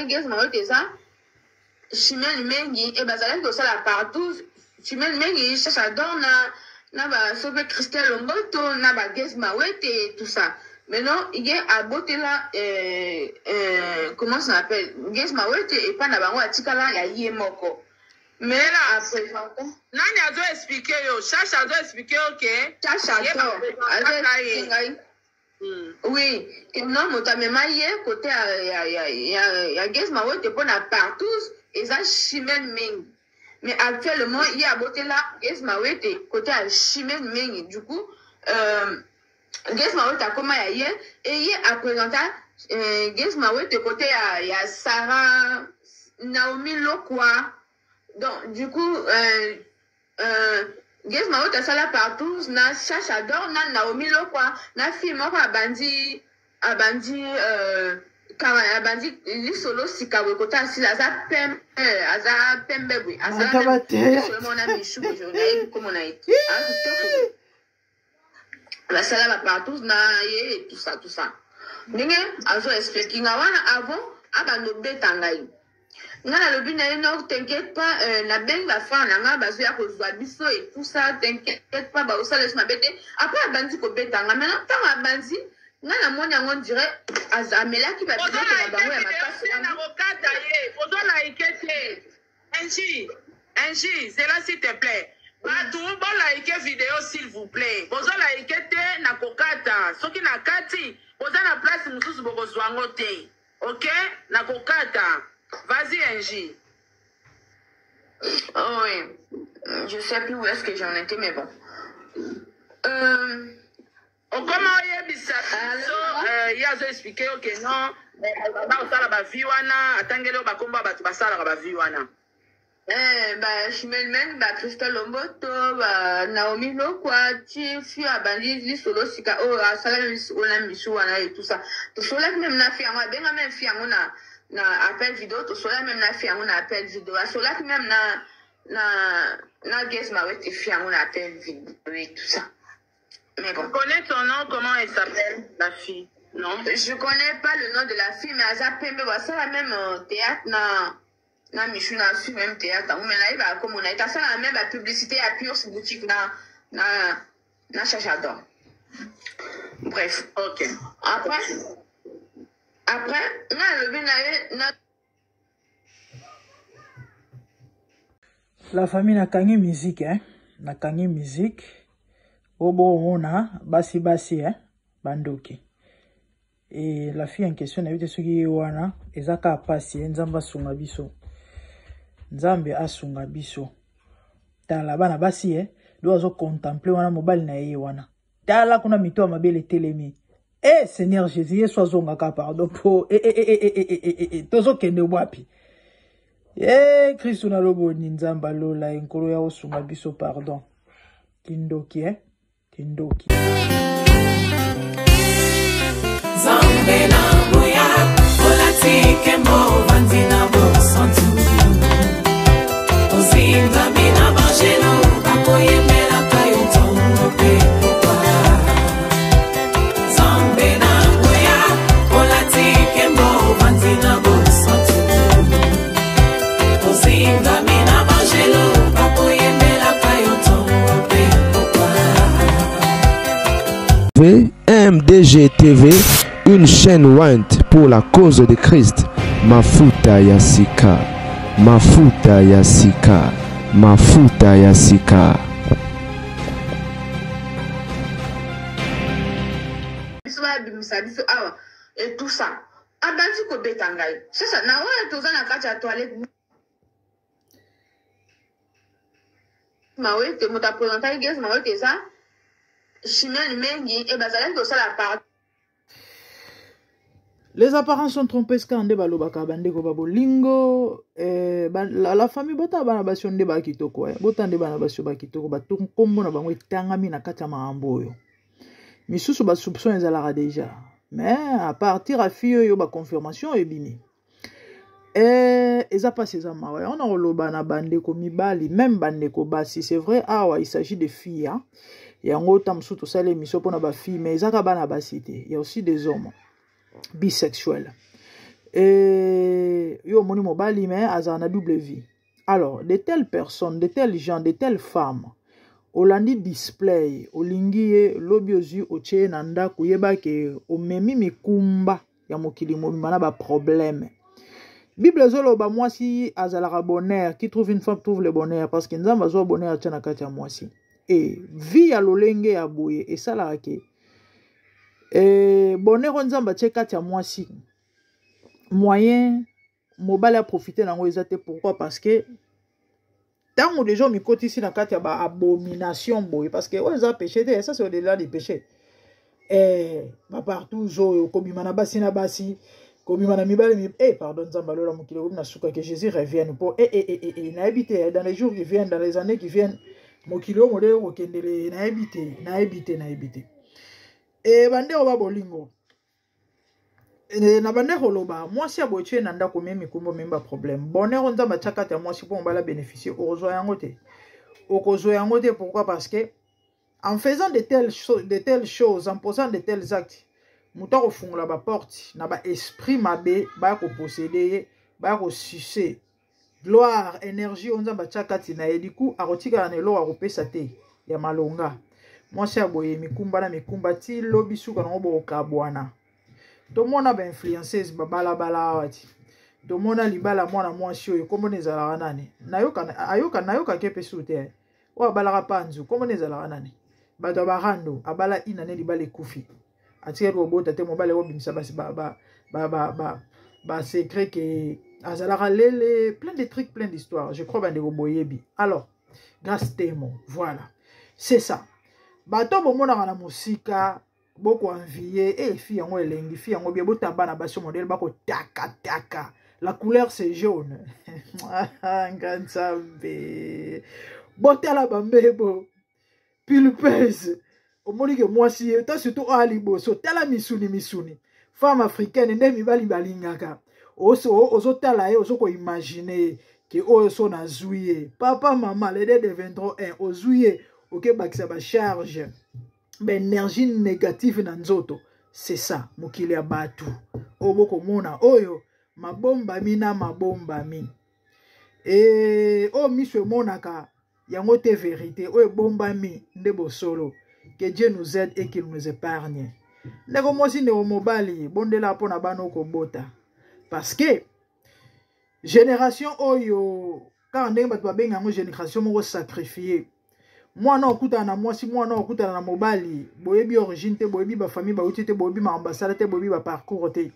Gaz Mawete eza Chimène Mengi e bazalaki kosala partout Chimène Mengi Chacha Dor na na ba sope Christelle Lomboto na ba Gaz Mawete et tout ça maintenant ye abotela euh, euh, comment ça s'appelle Gaz Mawete epa na bango atikala ya ye moko mais apresente nani azo expliquer yo Chacha azo expliquer yo ke Chacha Dor azo expliquer ngai Hmm. Oui, que non moto amema ye kote ya, ya, ya, ya, ya Gaz Mawete mpo na partout eza Chimène Mengi. Mais actuellement ye abotela Gaz Mawete kote ya Chimène Mengi. Du coup, euh, Gaz Mawete akoma ya ye et ye apresenta euh, Gaz Mawete kote ya, ya Sarah Naomi Lokwa. Donc du coup euh, Euh, Gaz Mawete asala partout na Chacha Dor na Naomi Lokwa na fille moko abandi abandi euh, kara abandi lisolo sika boye kota asila aza pembe aza pembe boye asala lisolo moko na Michou boye nayebi kombo na ye aza kitoko boye basala ba partout na ye tout ça tout ça ndenge azo explique nga wana avant abanda obeta ngai nga nalobi na ye no t'inquiète pas euh, nabengi bafrère na nga bazoya kozwa biso et tout ça t'inquiète pas baosala biso mabe te après abandi kobeta nga maintenant ntango abandi nga namoni yango ondire amelaki babiloko na bango ya makasi wana nakokata ye ozolaike te Angie, Angie, zela s'il te plaît. Batu bo like video s'il vous plaît. Bozo like te na kokata. Soki na kati boza na place mususu bokozwa ngo te. OK? Na kokata. Vas-y Angie. Oh oui. Je sais plus où est-ce que j'en étais mais bon. Euh Okoma oyebisa biso euh, ye azo expliquer yo ke non bakosala ba vie wana atangeli yo bakombo ya bato basalaka ba vie wana. Eh, ba Chimène ba Christelle Lomboto ba Naomi Lokwa ti fi abandi lisolo sika oyo asala meme lisolo na misu wana et tout ça tosololaki meme na fi yango abenga meme fi yango na na appel video tosololaki meme na fi yango na appel video asololaki meme na na na Gaz Mawete fi yango na appel video et tout ça. Mais bon. Tu connais son nom, comment elle s'appelle, la fille Non Je connais pas le nom de la fille, mais aza pembe, basala même euh, théâtre na na Michou na su même théâtre yango, mais nayebaka kombo na ye te. Asala même ba publicité ya Pure boutique na na na Chacha D'or. Bref. Ok. Après après nga alobi na ye na La famille nakangi musique hein nakangi musique oyo bokomona basi basi hein bandoki et la fille en question nayebi te soki ye wana eza kaka pasi ye nzambe asunga biso nzambe asunga biso tala bana basi eh do azo contempler wana mobali na ye wana tala kuna mito ya mabele etelemi e seigneur jésus yesu azongaka pardon mpo e, e, e, e, e, e, e, e, tozokende wapi e kristu naloboni nzambe alola ye nkolo ya osunga biso pardon kindoki e kindoki Nzambe na nguya olati nkembo ovandi na bosantu ozingami na banjelu bakoyembelaka yo ntongo mpe pokwa Nzambe na nguya olati nkembo ovandi na bosantu ozingami na banjelu bakoyembelaka yo ntongo mpe pokwa MDG TV, une chaîne ointe pour la cause de Christ. Mafuta ya sika, mafuta ya sika, mafuta ya sika. biso babimisa biso awa et tout ça abandi kobeta ngai sasa na oyo toza na kati ya toilette Mawete moto apresentaki Gaz Mawete eza Chimène Mengi e bazalaki kosala part Les apparences sont trompeuses kaka nde balobaka bandeko ba bolingo eh, ba, la, la famille botala bana basi oyo nde baa kitoko eh. botala nde bana basi oyo ba kitoko bato nkombo na bango etangami na kati ya makambo oyo misusu basoupçon ezalaka déjà mais à partir ya fille oyo baconfirmation ebimi Eh, eza mpasi eza mawa yango na koloba na bandeko mibali meme bandeko basi c'est vrai awa il s'agit de filles hein? yango ta mosusu tosali émission mpona bafille mais ezaka bana basi te ya aussi des hommes bisexuels eh, omoni mobali mais azala na double vie. Alors, de telles personnes, de tels gens, de telles femmes, olandi display, olingi ye, lobi ozwi otie ye na ndako, yeba ke omemi mikumba ya mokili mobimba na ba problème. Bible ezoloba mwasi azalaka bonheur, qui trouve une femme trouve le bonheur, parce que Nzambe azwa bonheur atia na kati ya mwasi. E vie ya lolenge ya boye esalaka ke e, bonheur oyo Nzambe atie kati ya mwasi, moyen mobali aprofite na yango eza te. Pourquoi? Parce que ntango deja omikotisi na kati ya ba abomination boye, parce que oyo eza péché te, ça c'est au-delà du péché. Eh, bapartout oyo kobima na basi na basi, kobima na mibali, eh, pardon, Nzambe alola mokili ekomi na suka, que Jésus revienne po eh, eh, eh, eh, nayebi te, dans les jours qui viennent, dans les années qui viennent, mokili oyo modele okokendele, nayebi te, nayebi te, nayebi te. E bandeko ba bolingo, na bande koloba mwasi ya boye tie na ndako, memi mikumba, omemi baproblème. Bonheur oyo Nzambe atya kati ya mwasi mpo mobali abénéficie, okozwa yango te, okozwa yango te. Pourquoi? Parce que en faisant de telles choses, en posant de tels actes, moto akofungola baporte na baesprit mabe, baya koposede ye, baya kosuse gloire, énergie oyo Nzambe atya kati na ye. Liku akotikala na eloko akopesa te ya malonga. Mwasi ya boye, mikumba na mikumba ti lobi, suka nango bokokabwana. Tomona bainfluenceuse babalabala awa ti tomona libala mwana mwasi oyo, nkombona ezalaka nani? Nayokaki mpe su te. Oyo abalaka panzu, nkombona ezalaka nani? Bato ya barando, abala inane, libala ekufi, atikali kobota te. Mobali akobimisa basi ba secret ke azalaka lele, plein de trucs, plein d'histoires, je crois bandeko boyebi. Alors Grâce Temo, voilà, c'est ça. Bato bomonaka na mosika, bokoenvie e fi yango elengi, fi yango bie, botaba na basi modele bakotakataka, la couleur c'est jaune, nga Nzambe, botala bambebo pulpeuse, omoni ke mwasi ye ta surtout oyo liboso, tala misuni misuni, femme africaine nde mibali balingaka. Ozotala ye, ozokoimagine ye ke oyo so nazwi ye, papa mama, les deux deviendront un. Ozwi ye, okebakisa bacharge, baénergie négative na nzoto. C'est ça mokili ya bato oyo bokomona, oyo mabombami na mabombami e oyo miso emonaka yango te, vérité oyo ebombami nde bosolo. Que Dieu nous aide et qu'il nous épargne. Ndeko mwasi, ndeko mobali, bondela mpo na bana okobota, parce que génération oyo, kaka ndenge bato babenga yango, génération moko sacrifié. Mwana okutana na mwasi, mwana okutana na mobali, boyebi origine te, boyebi bafamille bauti te, boyebi makambo basala te, boyebi baparcours te.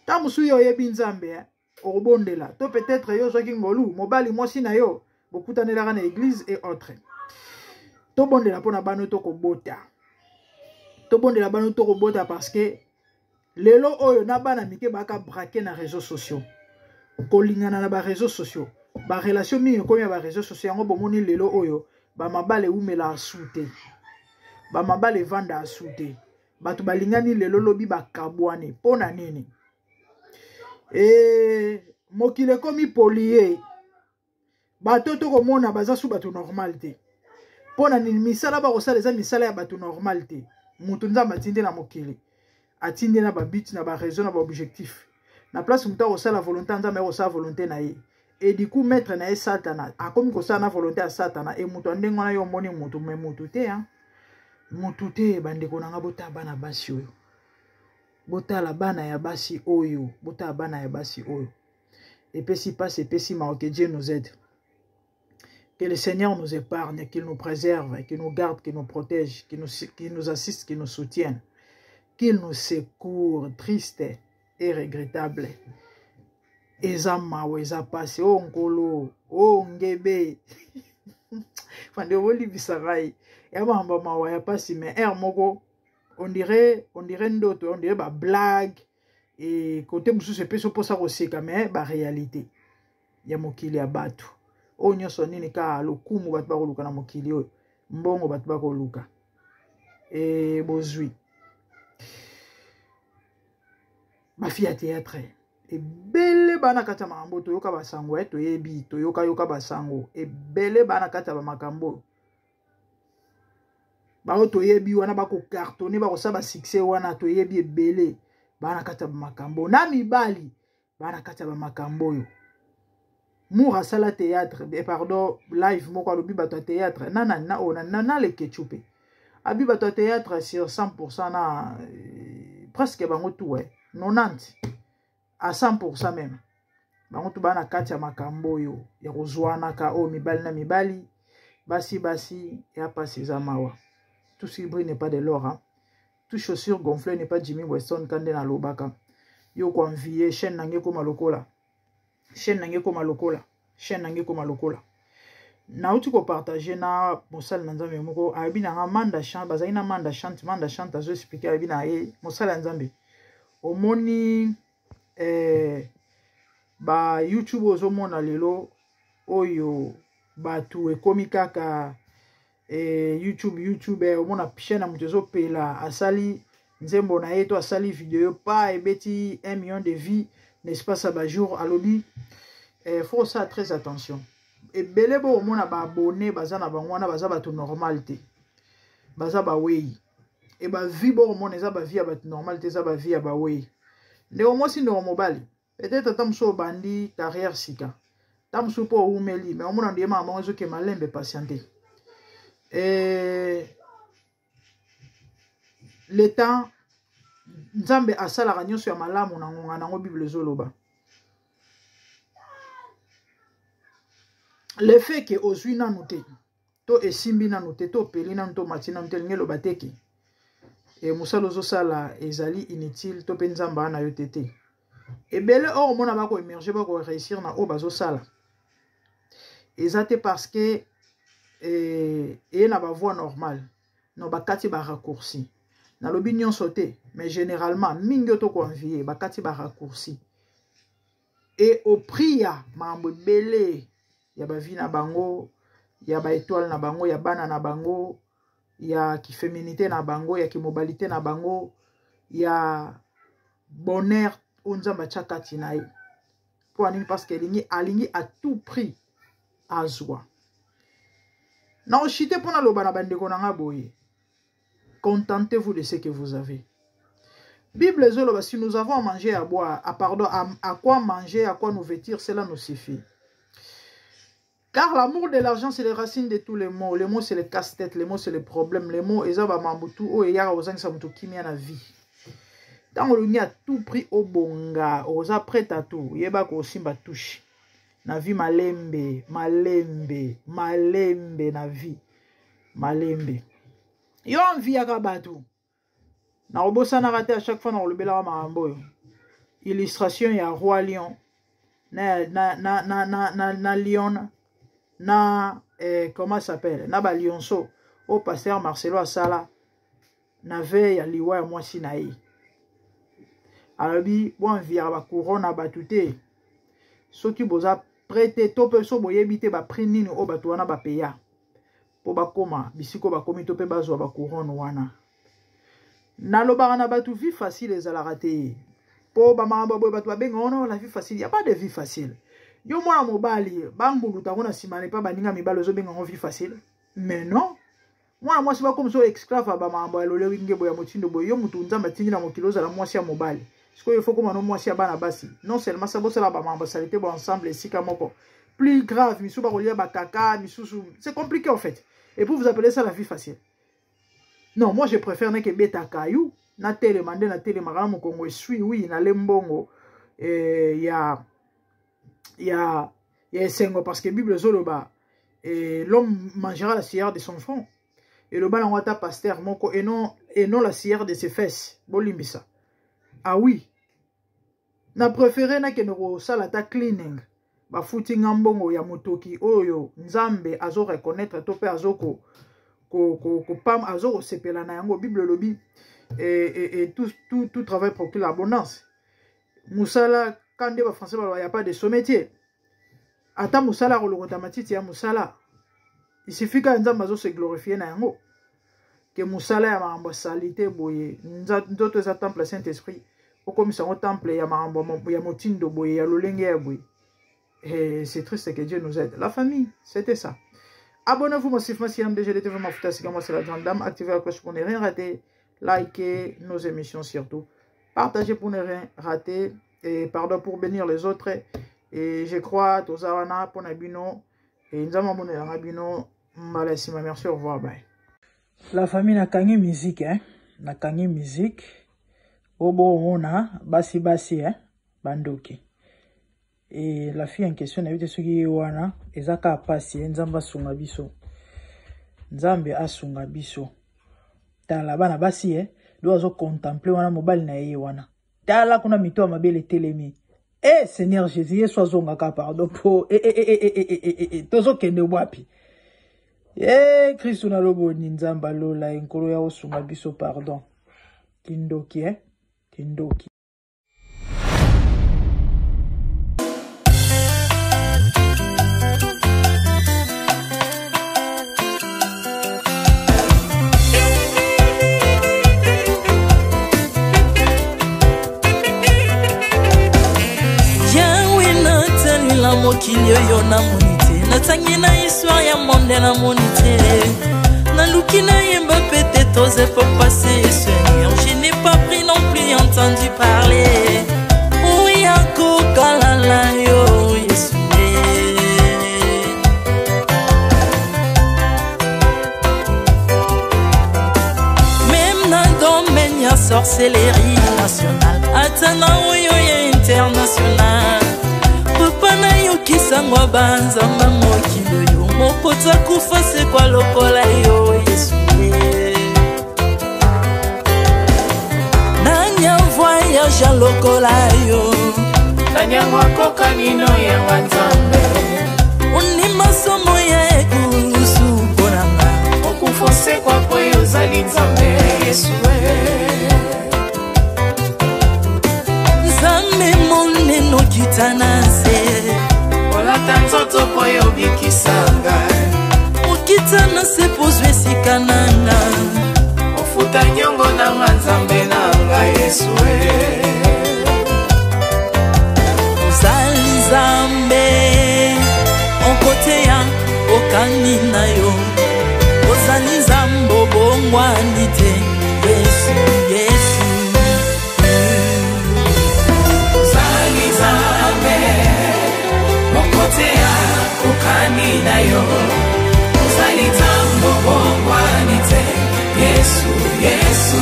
Ntango mosusu yo oyebi Nzambe, okobondela, to peut-être yo ozwaki ngolu, mobali mwasi na yo bokutanelaka na église et autres. Tobondela mpona bana tokobota, tobondela bana tokobota, parce que lelo oyo na bana mike baka braquer na réseaux sociaux, kolingana na baréseaux sociaux, barelation mingi ekomi ya baréseaux sociaux. Yango bomoni lelo oyo bamabala ewumela asu te, bamabala evanda asu te. Bato balingani lelo, lobi bakabwani. Mpo na nini? E mokili ekomi polie, bato tokomona baza su bato normal te. Mpo na nini? Misala bakosala eza misala ya bato normal te. Moto Nzambe atindi na mokili, atindi na babut, na baraison, na baobjectif. Na place moto akosala volonté ya Nzambe, akosala volonté na ye. E du coup maître na ye Satana, akomi kosala na volonté ya Satana. E moto ya ndenge wana, yo omoni motu me motu te, hein? Motu te. Bandeko na nga, botala bana basi oyo, botala bana ya basi oyo, botala bana ya basi oyo. Epesi mpasi, epesi mawa. Que Dieu nous aide, que le Seigneur nous épargne, qu'il nous préserve, qu'il nous garde, qu'il nous protège, qu'il nous assiste, qu'il nous soutienne, qu'il nous secourt. Triste et regrettable, eza mawa, eza pasi. O Nkolo, o ngebe fande, bolibisa ngai ya makambo mawa ya pasi, mais aire moko on dirait ndoto, on dirait bablague. E kote mosusu epesi mposa koseka, mais baréalité ya mokili ya bato oyo nyonso nini? Kaka lokumu bato bakoluka na mokili oyo, mbongo bato bakoluka, e bozwi bafi ya théâtre ebele bana kati ya makambo. Toyoka basango, e toyebi, toyokayoka basango ebele bana kati ya bamakambo oyo. Bao toyebi wana bakocartonner, bakosala basuccès wana, toyebi ebele bana kati ya bamakambo na mibali, bana kati ya bamakambo oyo. Mour asala théâtre, eh, pardon, live moko alobi bato ya théâtre na nani na oyo na na leketchou mpe abi bato ya théâtre sur 100% na eh, presque bango tout eh, 90 à 100% même bango tout baa na kati ya makambo oyo ya kozwanaka oyo mibali na mibali basi basi ya pasi eza mawa. Tout ce qui brille n'est pas de l'or, hein. Tout chaussure gonflée n'est pas Jimmy Weston. Kande nalobaka yo koenvie chaîne nange ekoma lokola chaîne nange ekoma lokola chaîne nange ekoma lokola nauti kopartage na mosali na Nzambe moko. Ayebi na nga Manda Chante, bazali na Manda Chante. Manda Chante azo expliquer, ayebi na ye mosali ya Nzambe. Omoni ba YouTube ozomona lelo oyo bato ekomi kaka YouTube, YouTube, omona chaîne ya moto ezopela, asali nzembo na ye to asali video pa ebeti 1 million de vues n'est-ce pas sa bajour. Alobi faut osala très attention. Ebele bo omona baabonné baza na bango wana baza bato normal te, baza bawei e bavues bo omona eza bavues ya bato normal te, eza bavues ya bawei. Ndeko mwasi, ndeko mobali, peut-être ata mosusu obandi carrière sika, ta mosusu mpo owumeli, mais omona ndeyemaka bango ezoke malembe. Patiente le temps. Nzambe asalaka nyonso ya malamu na ngonga nango. Bible ezoloba le fait ke ozwi nanu te to esimbi nanu te to opeli nanu to omati nanu te, elingi eloba te ke mosala ozosala ezali inutile to mpe Nzambe aa na yo te. Te, ebele oyo omona bakoémerger, bakoréussir na oyo bazosala, eza te parce que eye na bavoie normale. Non, bakati baraccourci. Nalobi nyonso te, mais généralement mingi oyo tokoenvie bakati baraccourci e au prix ya makambo ebele ya bavie na bango, ya baétoile na bango, ya bana na bango, ya kiféminité na bango, ya kimobalite na bango, ya bonheur oyo Nzambe atya kati na ye. Mpo anini? Parce que alingi, alingi à tout prix azwa. Na oshite mpo naloba na bandeko na nga boye: contentez-vous de ce que vous avez. Bible ezoloba, si nous avons à manger, à boire, à, pardon, à quoi manger, à quoi nous vêtir, cela nous suffit. Car l'amour de l'argent, c'est les racines de tous les maux. Les maux, c'est les casse-tête, les maux, c'est les problèmes, les maux eza bamambutu oyo eyaka kozangisa moto kimia na vie. Ntango olingi à tout prix obonga, oza prêt à tout, yeba kosimba touche na vie malembe malembe malembe na vie malembe. Yo enviaka bato, nakobosanaka te. À chaque fois nakolobelaka makambo oyo, illustration ya roi lion na, na, na, na, na, na, na lion na comment s'appelle, na balionceau oyo pasteur Marcelo asala na veille ya liwa ya mwasi na ye. Alobi boenviaka bacouronne na bato te soki boza prêt te to mpe so boyebi te baprix nini oyo bato wana bapeya mpo bakóma bisika oyo bakomi to mpe bazwa bacouronne wana. Nalobaka na bato, vie facile ezalaka te, mpo bamakambo boye bato babenga wana la vie facile. Ya pas de vie facile. Yo mwana mobali, banguluta yango na nsima na epa baninga mibali, ozobenga yango vie facile? Mais non, mwana mwasi bakomisa oyo esclave ya bamakambo ya lolenge boye, ya motindo boye. Yo motu Nzambe atindi na mokili ozala mwasi ya mobali, sikoyo ifo koma no mwasi ya bana basi. Non seulement sa bosala bamakambo asali te bo ensemble esika moko, plus grave, misusu bakolia bakaka misusu. C'est compliqué en fait, et puis vous appelez ça la vie facile? Non, moi je préfère neke beta kayu natelema nde natelemaka na mokongo esui wi nale mbongo ya esengo, parce que Bible ezoloba l'homme mangera la sueur de son front. Eloba nango ata pasteur moko, et non la sueur de ses fesses. Bolimbisa. Ah oui, na préféré nakende kosala ata cleaning, bafuti nga mbongo ya motoki oyo Nzambe azo reconnaître to mpe azo azo kosepela na yango. Bible elobi et tout travail procure l'abondance. Mosala ka nde bafrançais baloba ya pas de sot métier. Ata mosala kolokota matiti ya mosala, il suffit kaka Nzambe azo se glorifier na yango ke mosala ya makambo asali te boye. Nzoto eza temple ya Saint Esprit, okomisa yango temple ya makambo ya motindo boye, ya lolenge ya boye. Et c'est triste. Que Dieu nous aide. La famille, c'était ça. Abonnez-vous massivement si MDG TV Mafuta Sika. Moi, c'est la grande dame. Activez la cloche pour ne rien rater. Likez nos émissions surtout. Partagez pour ne rien rater. Et pardon, pour bénir les autres. Et je crois toza wana mpona bino e Nzambe amonelanga bino mbala nsima. Merci, au revoir, bye. La famille, nakangi musique, hein? Nakangi musique oyo boomona basi basi, hein? Bandoki. E la fille en question, nayebi te soki ye wana. Eza kaka pasi. Nzambe asunga biso, Nzambe asunga biso. Tala bana basi e do azocontemple wana mobali na ye wana. Tala kuna, mito ya mabele etelemi. E Seigneur Jésus, Yesu azongaka, pardon, po e, e, e, e, e, e, e, e, tozokende wapi? E Kristu naloboni, Nzambe alola, Nkolo ya osunga biso, pardon. Kindoki, eh? Kindoki. Yawe, natalela mokili oyo, namoni te. Natangi na histoire ya monde, namoni te. Naluki nayemba peut-être aux époques passées. Seigneur, je n'ai pas pris non plus entendu parler oya kokalala yo, Yesu. Même na domaine ya sorcellerie nationale, ata na oyo ya international, papa, nayokisango banzamba mokili oyo, moko takufa sekwa lokola yo, Yesu. Nani avoyage lokola yo? Nani yango akokani no yanga Nzambe? Ondima somo ya ekulusu mpo na nga. Okufa, osekwa po yo ozali Nzambe, Yesu. Nzambe monene, okita na nse. Olata nzoto po yo obikisa ngai. Okita na se po ozwa esika na nga. Ofuta nyongo na nga, Nzambe na ngai, Yesu. Ozali Nzambe okoteya okani na yo. Ozali Nzambe obongwani te, Yesu, Yesu. Ozali Nzambe mokoteya kokani na yo. Ozali Nzambe obongwani te, Yesu, Yesu.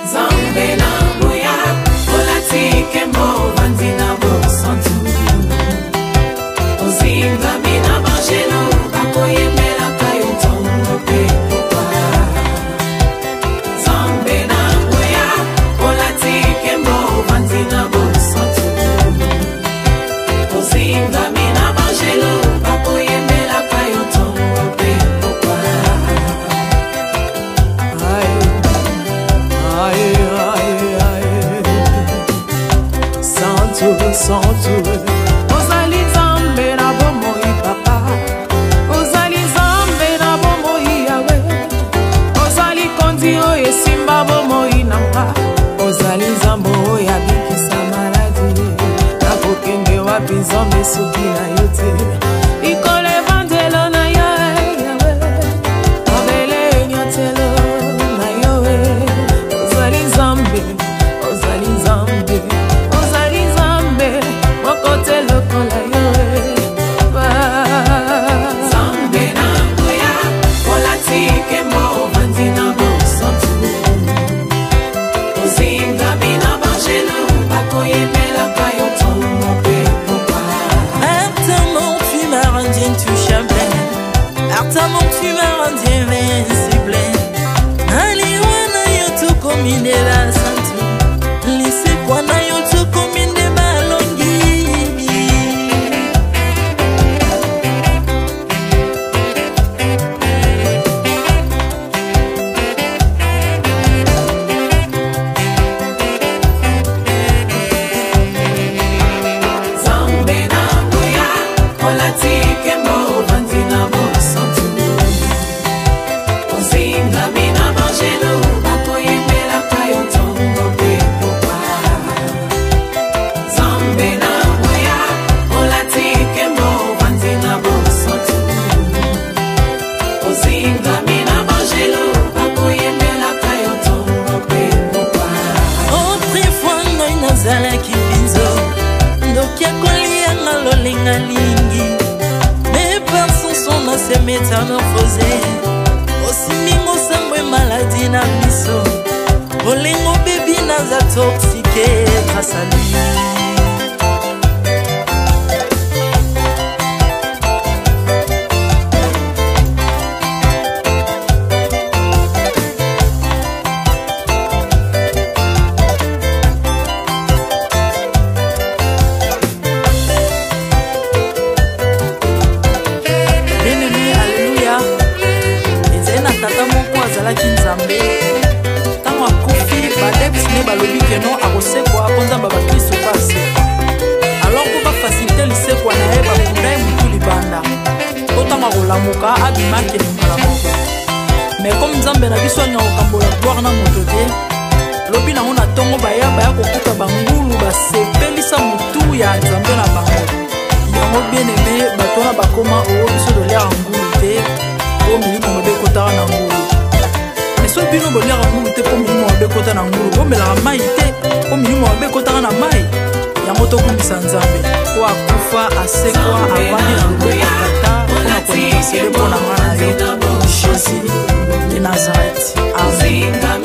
Nzambe na nguya, olati nkembo, ovandi na bosantu. Ozingami na bangelo, bakoyembelaka yo ntongo mpe pokwa. Nzambe na nguya, olati nkembo, ovandi na bosantu. Ozingami na bangelo, bakoyembelaka yo ntongo mpe pokwa. Aïe, aïe, aïe, santu, santu. Ozali Nzambe na bomoi, papa. Ozali Nzambe na bomoi, Yawe. Ozali kondi oyo esimba bomoi na nga. Ozali Nzambe oyo abikisa maladi. Nakokende wapi, Nzambe, soki na yo te? Likolo evandelo na yo, Yawe. Mabele enyatelo na yo. Ozali Nzambe, ozali Nzambe, ozali Nzambe moko te lokola yo. Nzambe na nguya, olati nkembo, ovandi na bosantu. Ozingami na bangelo, bakoyembelaka yo ntongo mpe pokwa. Par ta mort, tu m'as rendu intouchable. Par ta mort, tu m'as rendu invincible. Aliwa na yo tokomi nde basantu. Lisekwa na yo tokomi nde balongi. Nazalaki mbinzo, ndoki akolianga lolenga lingi. Mais par son son na se métamorphosé. Osimingo sambwe maladi na miso. Bolingo baby naza toxique grâce à lui. Bien-aimé, alléluia. Ezali na tata moko azalaki Nzambe. Ntango akufi, badepte ne balobi keno akosekwa mpo Nzambe ya bakristo mpe asekwa. Alors mpo bafasilite lisekwa na ye, bakunda ye motu libanda mpo ntango akolamuka abima akende mbala moko. Mais comme Nzambe na biso alinga kokambola gloire na moto te, lobi nango na ntongo baya baya kokuta bangulu basepelisa motu ya Nzambe na bango. Yango bien-aimé, bato wana bakoma oo biso toliaka ngulu te mpo milimo mabe ekotaka na ngulu. Mais soki bino boliaka ngulu te mpo milimo mabe ekota na ngulu, bomelaka mai te mpo milimo mabe ekotaka na mai. Yango tokumisa Nzambe oyo akufa asekwa avandi na loboko ya Tata mpona kointercede mpo na nga na yo, Jésus de Nazareth. Amen.